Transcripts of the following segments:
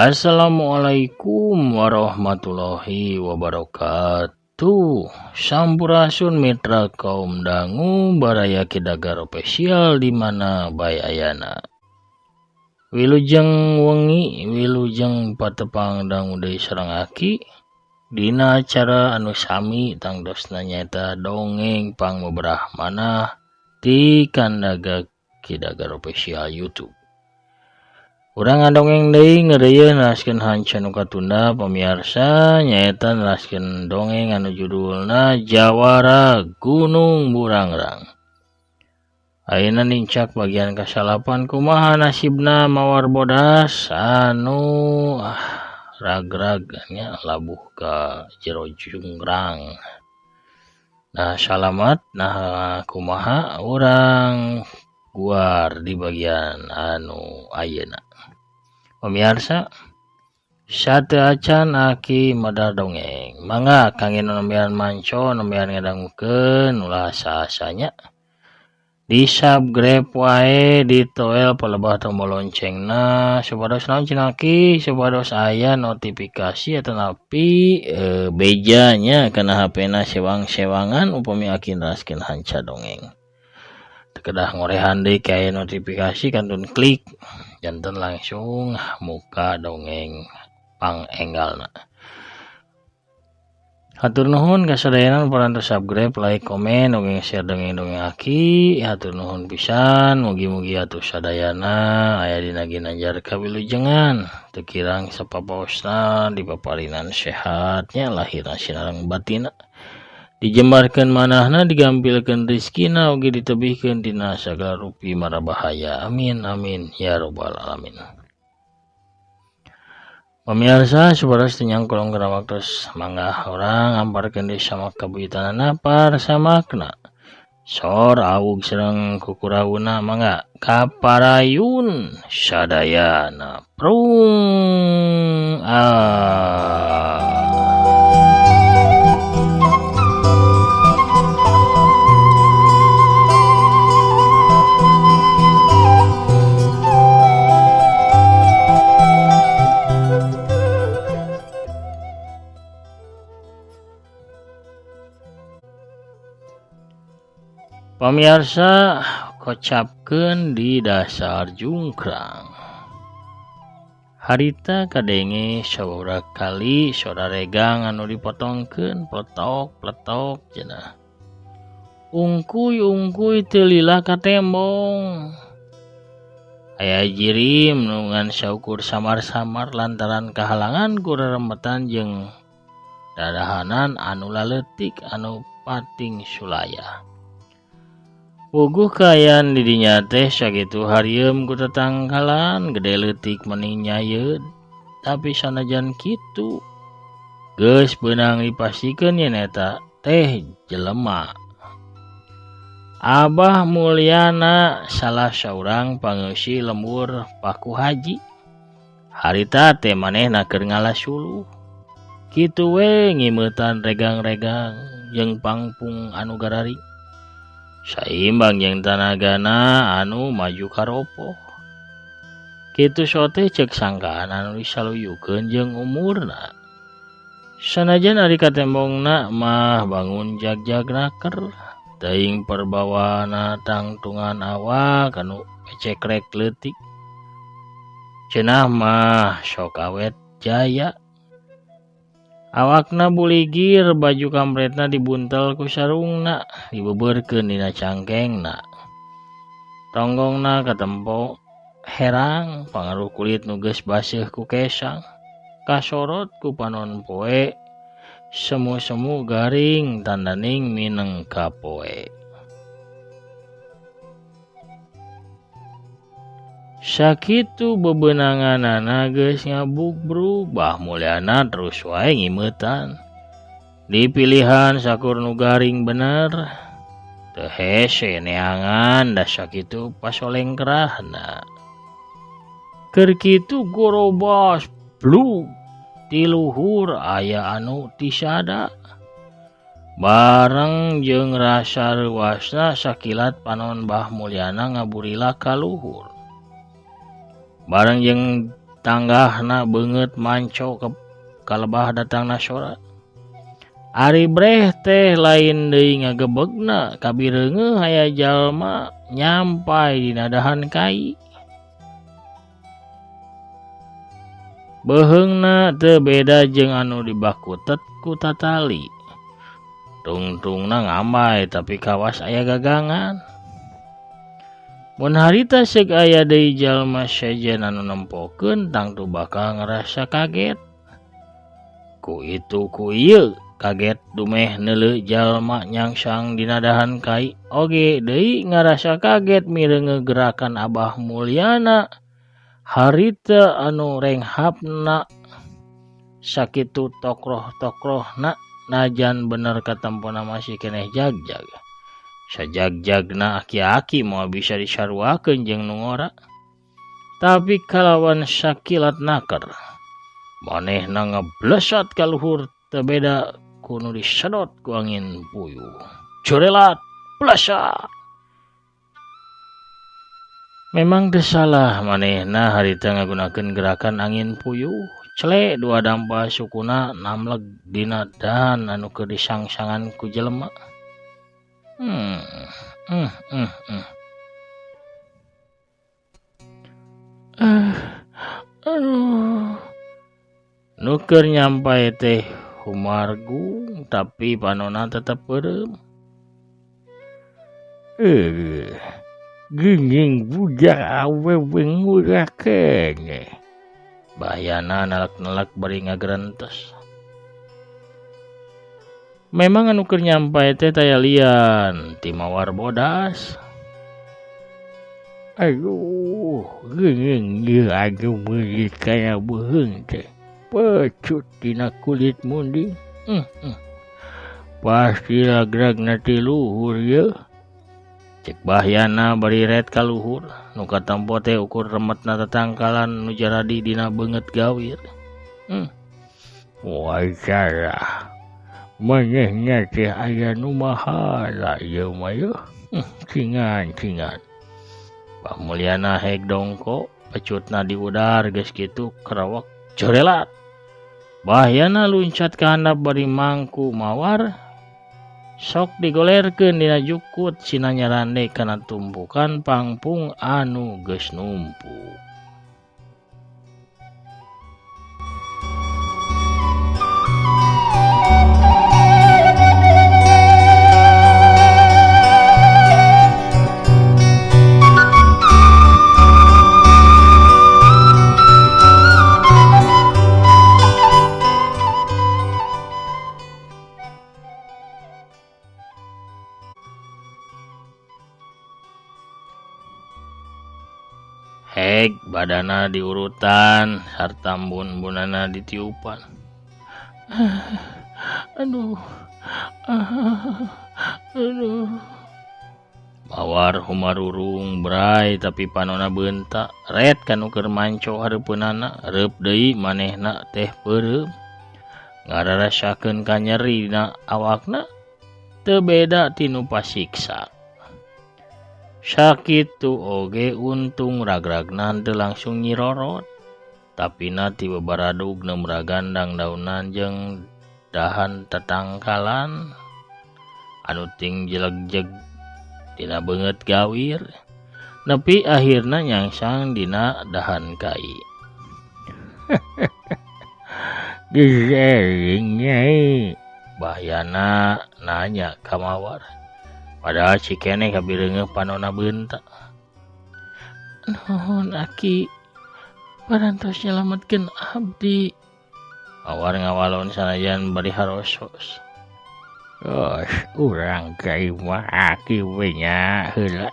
Assalamualaikum warahmatullahi wabarakatuh. Sampurasun mitra kaum dangu baraya Kidagar Official di mana bae ayana. Wilujeng wengi, wilujeng patepang dangu deui sareng aki dina acara anu sami tangtosna nyaeta dongeng pangbeberah manah ti kandaga Kidagar Official YouTube. Urang ngadongeng deui ngeureuyeuh neraskeun hanca nu katunda pamiarsa nyaeta neraskeun dongeng anu judulna Jawara Gunung Burangrang. Ayeuna nincak bagian kasalapan kumaha nasibna Mawar Bodas anu ragrag nya labuh ka jero junggrang. Nah salamat nah kumaha urang guar di bagian anu ayeuna. Pemirsa, sate acan aki madar dongeng. Mangga kangge nembean manco nembean ngadangukeun ulah asa-asanya. Di subscribe wae ditoel palebah tombol loncengna supados naon cenah aki supados aya notifikasi atanapi bejanya kana HP-na sewang-sewangan upami aki neraskeun hanca dongeng. Kedah ngorehan deui ka aya notifikasi kantun klik janten langsung muka dongeng pangenggalna. Hatur nuhun kasadayana parantos subscribe, like, komen, oge share dongeng-dongeng aki. Hatur nuhun pisan, mugi-mugi atuh sadayana aya dina ginanjar kawilujengan, teu kirang sapapaosna dipaparinan sehatnya lahirna sinareng batinna. Dijembarkeun manahna, digampilkeun rezekina, oge ditebihkeun tina sagala rupi mara bahaya. Amin amin ya robbal alamin. Pemirsa supados teu nyangkolong kana waktos mangga urang ngamparkeun deui samak kabuyutanana parsamakna. Sor awug sareng kukurauna mangga kaparayun sadayana. Prung ah. Pamiarsa kocapkeun di dasar jungkrang. Harita kadenge sababaraha kali sora regang anu dipotongkeun pletok-pletok cenah. Ungkuy-ungkuy teu lila ka tembong. Aya jirim nu ngan saukur samar-samar lantaran kahalangan ku rerempetan jeung dadahanan anu laleutik anu pating sulaya. Puguh kaayaan di dinya teh sakitu harieum ku tetangkalan gede leutik meni nyayeud. Tapi sanajan kitu geus beunang dipastikeun yen eta teh jelema. Abah Mulyana salah saurang pangeusi lembur Paku Haji. Harita teh manehna keur ngalas suluh. Kitu we ngimeutan regang-regang jeung pangpung anu gararing. Saimbang jeung tanagana anu maju karopoh. Kitu sote cek sangkaan anu disaluyukeun jeung umurna. Sanajan ari katembongna mah bangun jagjag naker, teuing perbawana tangtungan awak anu pecekrek leutik. Cenah mah sok awet jaya. Awakna buligir, baju kampretna dibuntel ku sarungna, dibeberkeun dina cangkengna. Tonggongna katempo herang, pangaruh kulit nu geus baseuh ku kesang. Kasorot ku panon poe, semu-semu garing tandaning mineng kapoe. Sakitu bebenanganana geus ngabugbrug, Bah Mulyana terus wae ngimeutan. Dipilihan sakur nu garing bener, teu hese neangan da sakitu pasoleng kerahna. Keur kitu gorobas blug ti luhur aya anu tisada. Bareng jeung rasa reuasna sakilat panon Bah Mulyana ngaburila ka luhur. Bareng jeung Tanggahna beungeut manco kalebah datangna sora. Ari breh teh lain deui ngagebegna kabireungeuh aya jalma nyampai dina dahan kai. Beuheungna teu beda jeung anu dibakutet ku tatali. Tungtungna ngambay tapi kawas aya gagangan. Mun harita seuk aya deui jalma sejen anu nempokeun tangtu bakal ngarasa kaget. Ku itu ku ieu kaget dumeh neuleuh jalma nyangsang dina dahan kai oge deui ngarasa kaget mireungeun gerakan Abah Mulyana harita anu renghapna sakitu tokroh-tokrohna najan bener katempona masih keneh jagjag. Sajagjagna aki-aki moal bisa disaruakeun jeung nu ngora. Tapi kalawan sakilat naker manehna ngeblesat ka luhur teu beda ku nu disedot ku angin puyuh. Corelat blesat. Memang teu salah manehna harita ngagunakeun gerakan angin puyuh. Cele dua dampa sukuna namleg dina dahan anu keur disangsangan ku jelema. Aduh. Nu keur nyampai teh humargung tapi panona tetep beureum. Geuning budak awewe ngurah keneh. Bahyana nalek-nalek bari ngagerentes. Memang anu keur nyampai teh taya lian ti mawar bodas. Aduh, geuning ieu anu meuli kana beuheung teh. Pecut dina kulit munding. Pasti ragragna ti luhur yeuh. Cek Bahyana bari ret ka luhur. Nu katempo teh ukur remetna tatangkalan nu jaradi dina beungeut gawir. Wajarah. Manehna teh aya nu mahala ieu mah yeuh. Cingan-cingan. Bah Mulyana heg dongko, pecutna diudar geus kitu kerawak jorelat. Bahyana luncat ka handap bari mangku mawar. Sok digolerkeun dina jukut sina nyarande kana tumpukan pangpung anu geus numpuk. Heg badana diurutan sarta embun-embunana ditiupan. Aduh. Aduh. Mawar humarurung bray tapi panona beunta ret kanu keur manco hareupeunana reup deui manehna teh peureum. Ngararasakeun kanyeri dina awakna teu beda ti nu pasiksa. Sakitu oge untung ragragna teu langsung nyirorot. Tapina ti babaradug nemragan dangdaunan jeung dahan tatangkalan anu ting jelegjeg dina beungeut gawir nepi akhirna nyangsang dina dahan kai. Geus nyai. Bahyana nanya ka Mawar. Padahal cikene kabireungeuh panona beunta. Nuhun aki, parantos nyelametkeun abdi. Mawar ngawalon sanajan bari harosos. Os, urang ka imah aki we nya heula.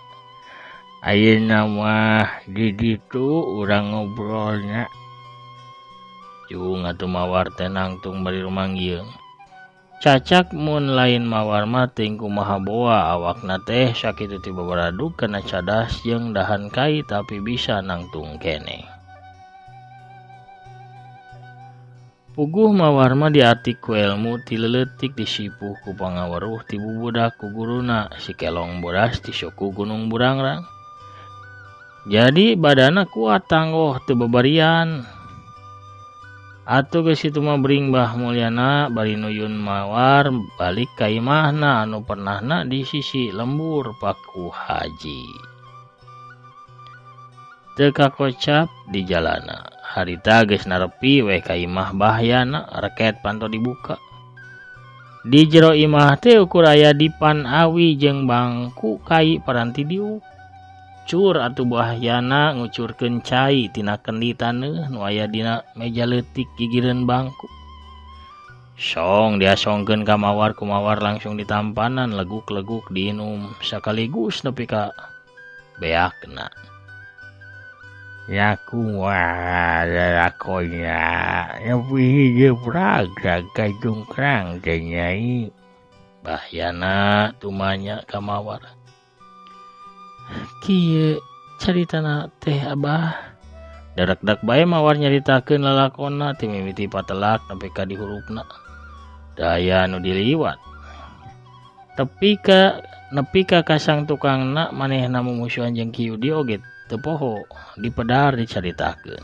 Ayeuna mah di ditu urang ngobrolnya. Jung atuh Mawar teh nangtung bari rumanggieung. Cacak mun lain Mawar mah teuing kumaha boa awakna teh sakitu ti babaradug kana cadas jeung dahan kai tapi bisa nangtung keneh. Puguh Mawar mah diatik ku elmu ti leuletik disipuh ku pangaweruh ti bubudak ku guruna si Kelong Bodas ti suku Gunung Burangrang. Jadi badana kuat tanggoh teu babarian. Atuh geus kitu mah bring Bah Mulyana bari nuyun Mawar balik ka imahna anu pernahna di sisi lembur Paku Haji. Teu kakocap di jalana. Harita geus narepi we ka imah Bahyana reket panto dibuka. Di jero imah teh ukur aya dipan awi jeung bangku kai paranti diuk. Cur atuh Bahyana ngucurkeun cai tina kendi taneuh nu aya dina meja leutik gigireun bangku. Song diasongkeun ka Mawar ku Mawar langsung ditampanan leguk-leguk diinum sakaligus nepi ka beakna. Ya kumaha lalakonya nepi hiji praga ka jungkrang teh Nyai. Bahyana tumanya ka Mawar. Kieu caritana teh Abah. Dadak-dak bae Mawar nyaritakeun lalakonna ti mimiti patelak nepi ka dihurupna. Daya nu diliwat. Tepi ka nepi ka kasang tukangna manehna mumusuhan jeung Ki Yudi oge teu poho dipedar dicaritakeun.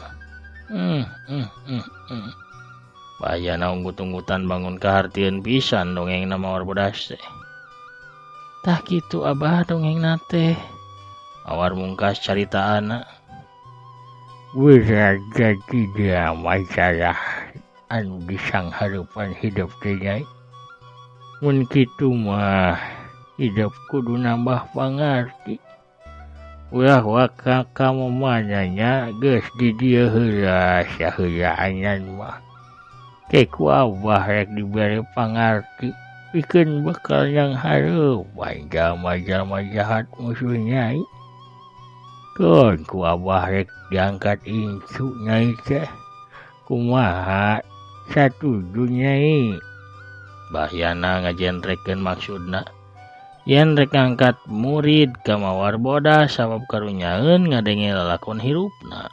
Bayana unggut-unggutan bangun kahartieun pisan dongengna Mawar bodas teh. Tah kitu Abah dongengna teh. Mawar mungkas caritaanna. Berat jadi masalah anu disanghareupan hidup teh Nyai. Mun kitu mah hidup kudu nambah pangarti. Ulah waka kamu mananya geus di dieu heula saheulaan mah. Ke ku Abah rek dibere pangarti pikeun bekal yang hareupan jalma-jalma jahat musuh Nyai. Keun ku Abah rek diangkat incu Nyai teh. Kumaha satuju Nyai? Bahyana ngajentrekeun maksudna. Yen rek ngangkat murid ka Mawar bodas sabab karunyaeun ngadenge lalakon hirupna.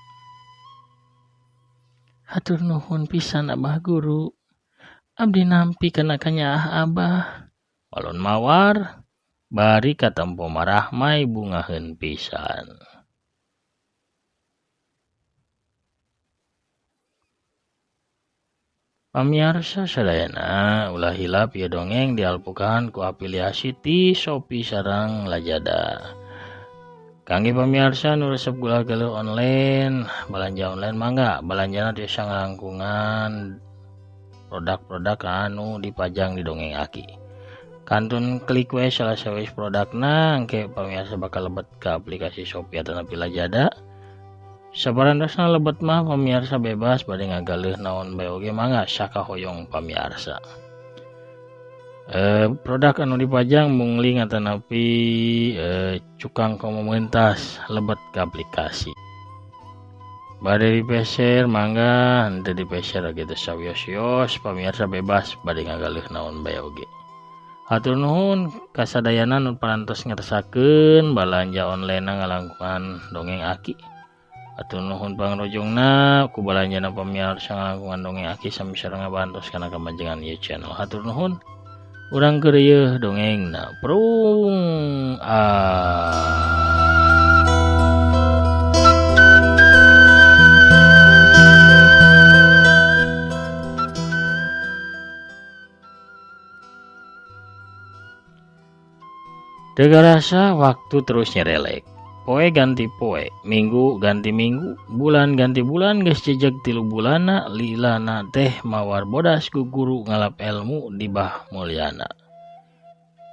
Hatur nuhun pisan Abah Guru. Abdi nampi kana kanyaah Abah. Walon Mawar bari katempo marahmai bungaheun pisan. Pamiarsa sadayana ulah hilap ieu dongeng dialpukan ku afiliasi ti Shopee sareng Lazada. Kangge pamiarsa nu resep gula galuh online, balanja online mangga, balanjana tiasa ngalangkungan produk-produk anu dipajang di dongeng Aki. Kantun klik we salah sawis produkna engke pamiarsa bakal lebet ke aplikasi Shopee atanapi Lazada. Sabarandosna lebet mah pamiarsa bebas bade ngagaleuh naon bae oge mangga sakahoyong pamiarsa. Produk anu dipajang mungling atanapi cukang komo mentas lebet ke aplikasi. Bade dipeser mangga, henteu dipeser oge teu sawios-wios pamiarsa bebas bade ngagaleuh naon bae oge. Hatur nuhun kasadayana nu parantos ngersakeun balanja online ngalangkungan dongeng Aki. Hatur nuhun pangrojongna ku balanjana pamiarsa ngalangkungan dongeng Aki sami sareng ngabantos kana kamajengan ieu channel. Hatur nuhun. Urang keur ieu dongengna prung ah. Teu karasa waktu terus nyerelek. Poe ganti poe, minggu ganti minggu, bulan ganti bulan geus jejeg 3 bulanna lilana teh Mawar bodas ku guru ngalap ilmu di Bah Mulyana.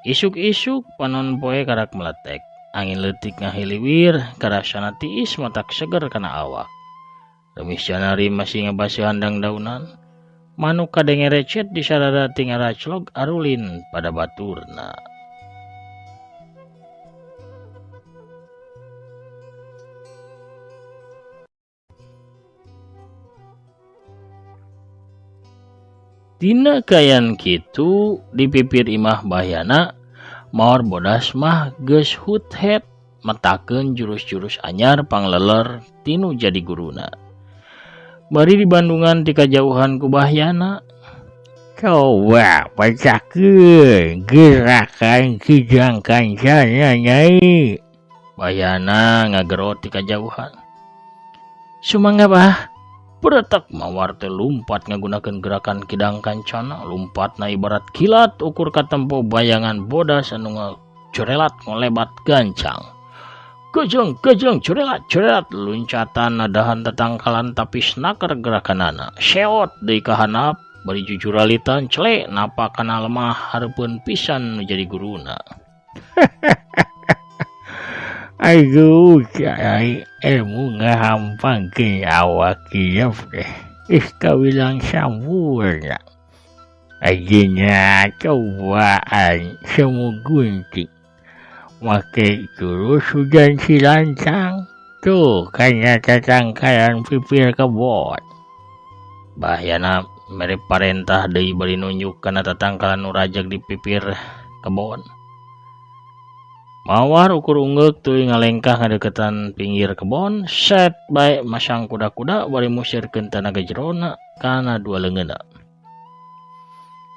Isuk-isuk panon poe karak meletek, angin leutik ngahiliwir, karasana tiis matak seger kana awak. Remis Janari masih ngebaseuhan dangdaunan, manuk kadenge recet di sarada tingaraclog arulin pada baturna. Dina kayan kitu di pipir imah Bahyana, Mawar bodas mah geus hut-het metakeun jurus-jurus anyar pangleler tinu jadi guruna. Bari di Bandungan ti kajauhan ku Bahyana. Coba bacakeun gerakan kijang kancana Nyai. Bahyana ngagerot ti kajauhan. Sumangga Bah. Beretak mawar teh lumpat ngagunakeun gerakan kidang kancana, lumpatna ibarat kilat ukur katempo bayangan bodas anu ngacorelat ngolebat gancang. Gejeng gejeng corelat corelat luncatan nadahan tetangkalan tapis naker gerakanana. Seot deui ka handap bari jujuralitan cele napa kana lemah hareupeun pisan nu jadi guruna. Aduh, cai ilmu ngahampangkeun awak ieu teh. Ih kawilang sampurna. Ayeuna cobaan semu gunting. Make jurus hujan silantang. Tuh kana tatangkalan pipir kebon. Bahyana mere parentah deui bari nunjuk kana tatangkalan nu rajeg di pipir kebon. Mawar ukur unggeuk tuluy ngalengkah ngadeukeutan pinggir kebon, set bae masang kuda-kuda bari musirkeun tanaga jerona kana dua leungeunna.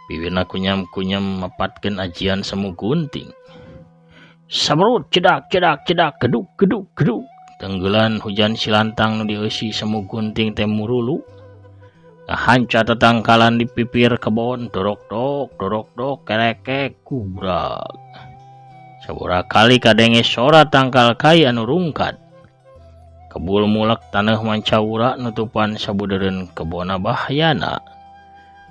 Piwirna kunyam-kunyam mapatkeun ajian semu gunting. Sabrut cedak cedak cedak geduk geduk geduk. Tenggelan hujan silantang nu dieusi semu gunting teh murulu. Ngahanca tetangkalan di pipir kebon, dorok dok dorok dok kerekek kubrak. Sabaraha kali kadenge sora tangkal kai anu rungkad. Kebul mulek taneuh mancawura nutupan sabudeureun kebonna Bahyana.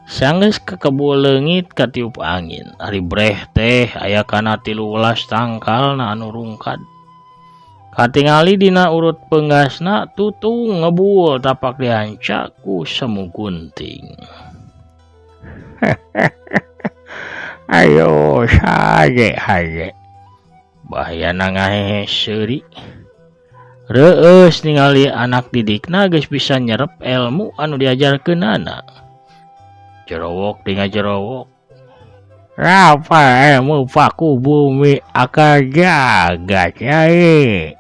Sanggeus kekebul leungit katiup angin. Ari breh teh aya kana 13 tangkalna anu rungkad. Katingali dina urut peunggasna tutung ngebul tapak dihanca ku semu gunting. Ayo sage hage. Bahyana ngahehe seuri. Reueus ningali anak didikna geus bisa nyerep ilmu anu diajarkeunana. Jerowok deui ngajerowok. Rapa ilmu paku bumi akal jagat yai.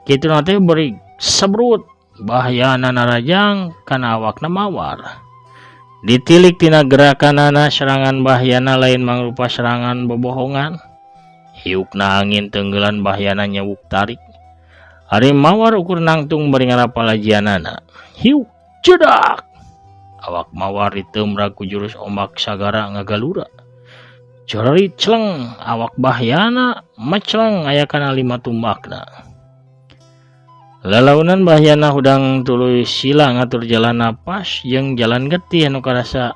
Kitu na teh beri sebrut. Bahyana narajang kana awakna mawar. Ditilik tina gerakanana serangan Bahyana lain mangrupa serangan bobohongan. Hiukna angin tenggelan Bahyana nyewuk tarik. Ari mawar ukur nangtung bari ngarapal ajianana. Hiuk cedak. Awak mawar ditemrag ku jurus ombak sagara ngagalura. Jorerit celeng awak Bahyana meceleng aya kana 5 tumbakna. Lalaunan Bahyana hudang tuluy sila ngatur jalan napas jeung jalan getih anu karasa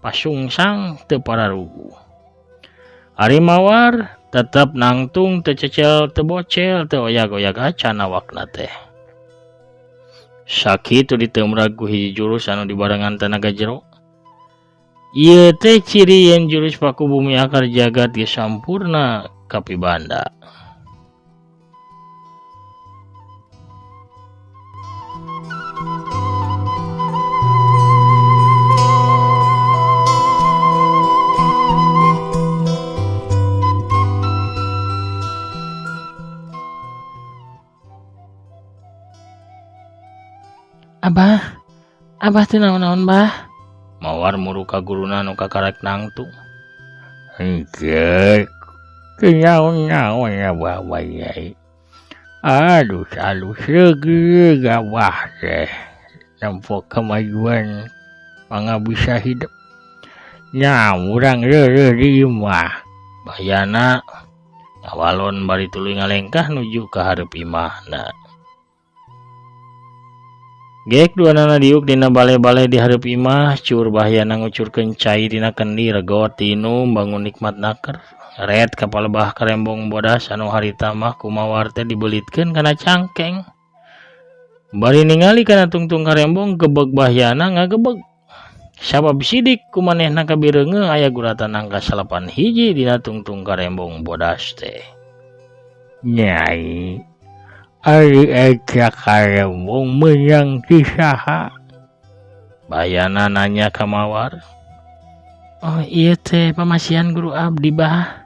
pasungsang teu pararugu. Ari mawar tetep nangtung teu cecel teu bocel teu oyag-oyag acan awakna teh. Sakitu ditemrag ku hiji jurus anu dibarengan tanaga jero. Ieu teh ciri yen jurus paku bumi akar jagat geus sampurna kapibanda. Abah, abah teh naon-naon bah? Mawar muru ka guruna nu kakarek nangtung. Henteu, teu naon-naon abah bae. Aduh, alus reugeuh abah teh. Nempo kemajuan pangabisa hidup. Nya urang reureuh di imah. Bahyana ngawalon bari tuluy ngalengkah nuju ka hareup imahna. Gek duanana diuk dina bale-bale di hareup imah, cur Bahyana ngucurkeun cai dina kendi regot tinum bangun nikmat naker. Ret ka palebah karembong bodas anu harita mah ku mawar teh dibelitkeun kana cangkeng. Bari ningali kana tungtung karembong gebeg Bahyana ngagebeg. Sabab sidik ku manehna kabireungeung aya guratan angka 9 hiji dina tungtung karembong bodas teh. Nyai, ari eta karembong meunang ti saha? Bahyana nanya ka Mawar. Oh ieu teh pamasihan guru abdi bah.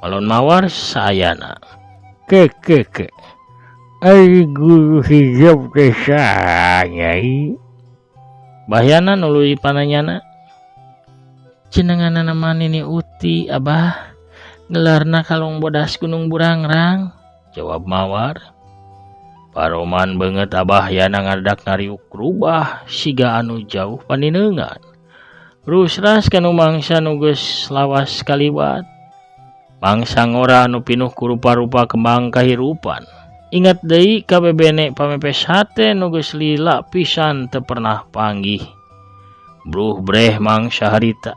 Walon Mawar saayana. Ke ke ke. Ari guru hijab teh saha nyai? Bahyana nuluy pananyana. Jenenganana mah Nini Uti abah. Gelarna kalong bodas Gunung Burangrang. Jawab Mawar. Paroman beungeut Abah Yana ngadak ngariuk rubah siga anu jauh panineungan. Rusras kanu mangsa nu geus lawas kaliwat. Mangsa ngora anu pinuh ku rupa-rupa kembang kahirupan. Ingat deui ka bebene pamepes hate nu geus lila pisan teu pernah panggih. Bruh breh mangsa harita.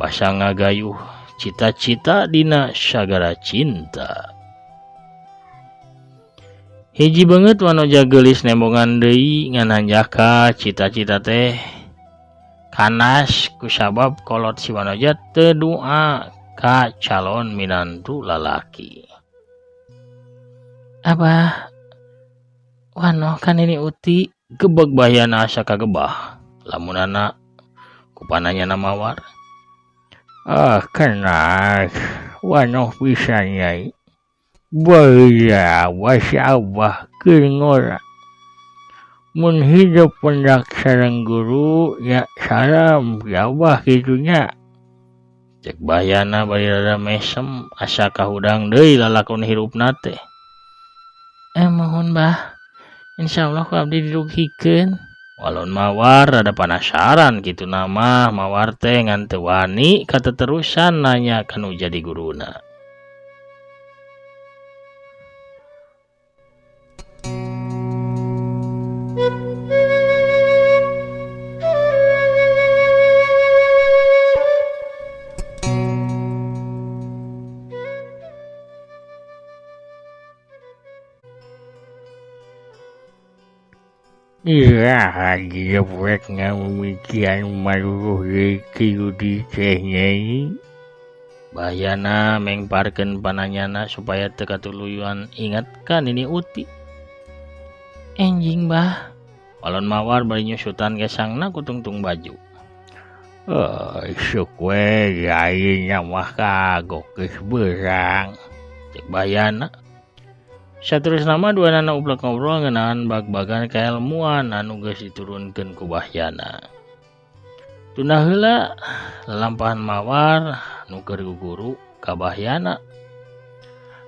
Basa ngagayuh cita-cita dina sagara cinta. Hiji beungeut Wanoja geulis nembongan deui ngan hanjaka cita-cita teh kanas kusabab kolot si Wanoja teu doa ka calon minantu lalaki. Abah, Wano kan ini uti gebeg Bahyana asa kagebah. Lamunana kupananyana Mawar. Ah, kenas Wano pisan nyai. Baya wasi Abah keur ngora. Mun hidup pendak sareng guru ya salam ya Abah kitu nya. Cek Bahyana bari rada mesem asa kahudang deui lalakon hirupna teh. Mohon bah, insyaallah ku abdi dirugikeun. Walon Mawar rada panasaran kitu nama Mawar teh ngan teu wani kateterusan nanya kanu jadi guruna. Iya, gebrek ngamimikian maruruh deui Ki Yudi teh nyai. Bahyana mengparkeun pananyana supaya teu katuluyuan ingat ka Nini Uti. Enjing bah, Walon Mawar bari nyusutan gesangna ku tungtung baju. Isuk we ayeuna mah kagok geus beurang. Cek Bahyana. Saterusna mah duanana uplek ngobrol ngeunaan bag-bagan kaelmuan anu geus diturunkeun ku Bahyana. Tunda heula lalampahan Mawar nu keur guguru ka Bahyana.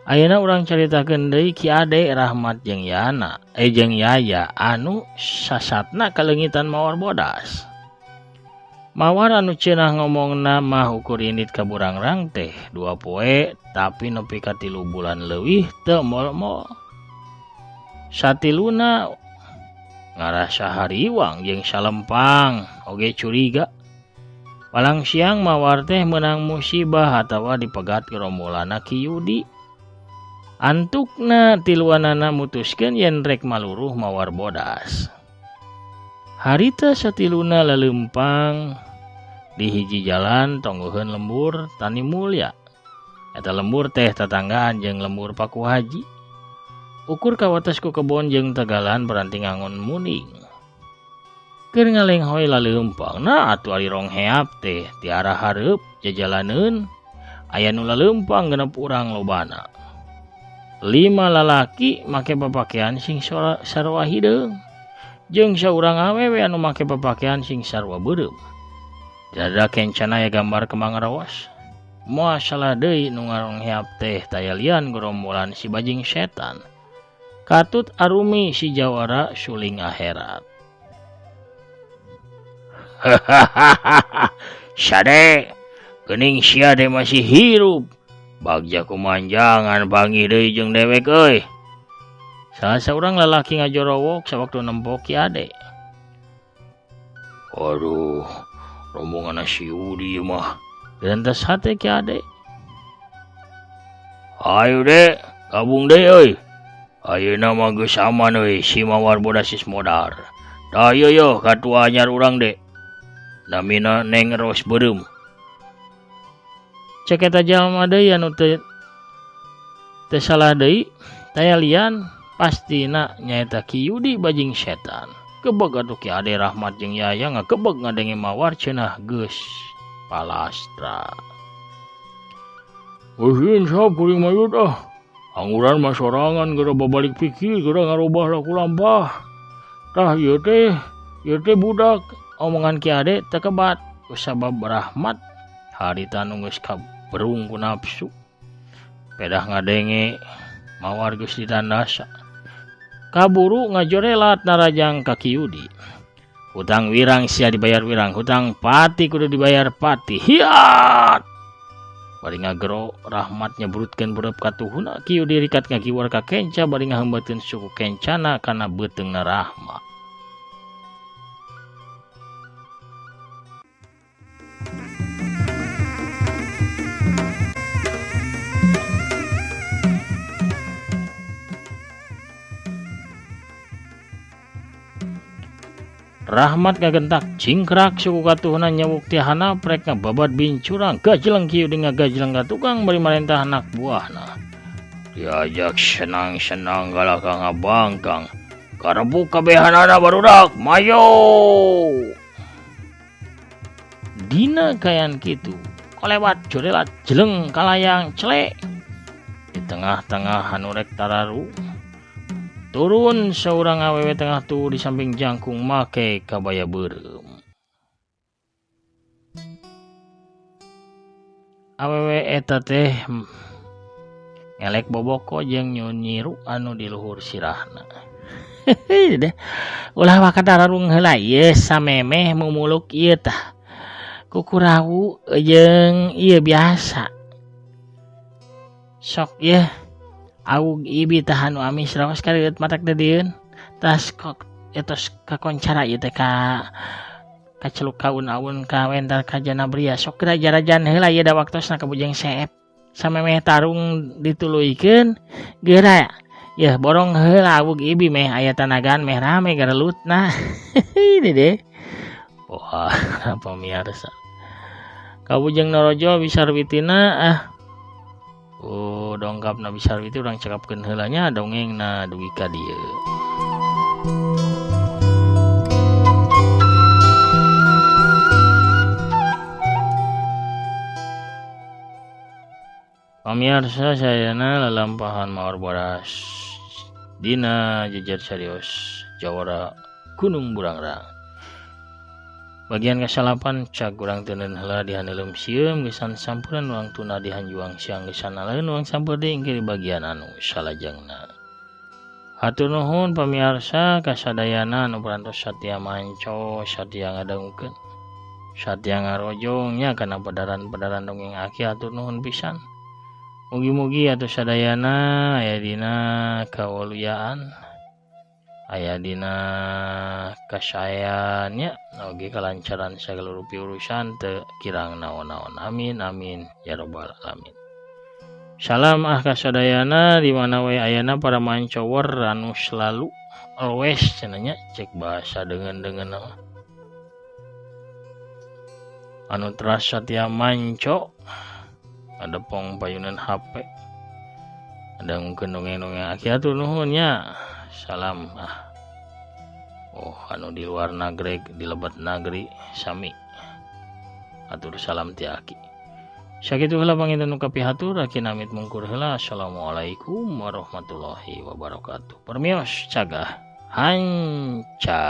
Ayeuna urang caritakeun deui Ki Ade Rahmat jeung Yana, jeung Yaya anu sasatna kaleungitan Mawar bodas. Mawar anu cenah ngomongna mah ukur indit ka Burangrang teh 2 poe tapi nepi ka 3 bulan leuwih teu mol-mol. Satiluna ngarasa hariwang jeung salempang oge curiga. Palang siang Mawar teh meunang musibah atawa dipegat gerombolanna Ki Yudi. Antukna tiluanana mutuskeun yen rek maluruh Mawar bodas. Harita satiluna lelempang di hiji jalan tonggoheun lembur Tani Mulya. Eta lembur teh tatanggaan jeung lembur Paku Haji. Ukur kawates ku kebon jeung tegalan beranti ngangon muning. Keur ngalenghoy laleumpang na atuh ari rong heap teh ti arah hareup jajalaneun aya nu laleumpang genep urang lobana. 5 lalaki make papakean sing sarua hideung. Jeung saurang awewe anu make papakean sing sarua beureum. Dada kencana aya gambar kembang rawas. Moal salah deui nu ngarongheap teh taya lian gerombolan si bajing setan. Katut arumi si jawara suling akhirat. Sade, geuning sia teh masih hirup. Bagja kumanjangan panggih deui jeung dewek euy. Salah seorang lelaki ngajorowok sewaktu nempok Ki Ade. Aduh, rombongan si Yudi mah. Gerentas hate Ki Ade. Ayo dek, gabung deh euy. Ayeuna mah geus aman euy si Mawar bodas modar. Tah ieu yo katua anyar urang dek. Namina Neng Ros Beureum. Cek eta jalma deui anu teu salah deui, taya lian pastina nyaeta Ki Yudi bajing setan. Kebeg atuh Ki Ade Rahmat jeung Yaya ngakebeg ngadenge Mawar cenah geus palastra. Euseun sahab kuring mayut ah. Angguran mah sorangan geura babalik pikir geura ngarobah laku lampah. Tah ieu teh budak. Omongan Ki Ade teu kebat kusabab Rahmat harita nu geus kaberung ku nafsu. Pedah ngadenge Mawar geus ditandasa. Kaburu ngajorelat narajang ka Ki Yudi. Hutang wirang sia dibayar wirang, hutang pati kudu dibayar pati. Hiat! Bari ngagero Rahmat nyebrutkeun bureup katuhuna Ki Yudi rikat ngagiwar ka kenca bari ngahembeutkeun suku kencana kana beuteungna Rahmat. Rahmat ngagentak cingkrak suku katuhna nyawuk ti handap rek ngababad bincurang gajleng Ki Yudi ngagajleng ka tukang bari marentah anak buahna. Diajak senang-senang kalah ka ngabangkang. Karebuk kabehanana barudak mayo. Dina kayan kitu kolewat jorelat jeleng kalayang celek. Di tengah-tengah anu rek tararu turun seorang awewe tengah tuh di samping jangkung make kabaya beureum. Awewe eta teh ngelek boboko jeung nyunyiru anu di luhur sirahna. Deh, ulah waka tararung heula ieu samemeh mumuluk ieu tah. Kukurawu jeung ieu biasa. Sok ieu awug ibi tah anu amis raos kareueut matak dedieun. Tas kok etos kakoncara ieu teh ka kaceluk kaun-aun ka wentar ka Janabria. Sok raja-rajan heula ieu da waktosna ka Bujeng Seep. Samemeh tarung dituluykeun geura yeuh borong heula awug ibi meh aya tanagaan meh rame garelutna. Dede. Wah, pamiarsa. Ka Bujeng Norojo Bisarwitina ah. Oh, dongkapna Bisarwiti urang cekapkeun heula nya dongengna dugi ka dieu. Pamiarsa sadayana lalampahan maor bodas dina jejer serius Jawara Gunung Burangrang. Bagian kasalapan cag urang teuneun heula dihaneuleum sieum geusan sampuran urang tuna dihanjuang siang geusan aleun urang sampeu deui engke di bagian anu salajengna. Hatur nuhun pamiarsa kasadayana anu parantos satia manco satia ngadangukeun satia ngarojong nya kana pedaran-pedaran dongeng aki hatur nuhun pisan. Mugi-mugi atuh sadayana aya dina kawaluyaan aya dina kasaean nya oge kalancaran sagala rupi urusan teu kirang naon-naon. Amin amin ya rabbal alamin. Salam ah kasadayana di mana we ayana para mancower anu selalu always cenah nya cek bahasa deungeun-deungeun mah. Anu teras satia manco adepong payunan HP ada mungkin dongeng-dongeng aki hatur nuhun nya. Salam ah. Oh anu di luar negeri di lebat negeri sami atur salam ti aki. Sakitu heula panginten nu kapihatur aki namit mungkur heula. Assalamualaikum warahmatullahi wabarakatuh. Permios cagah hanca.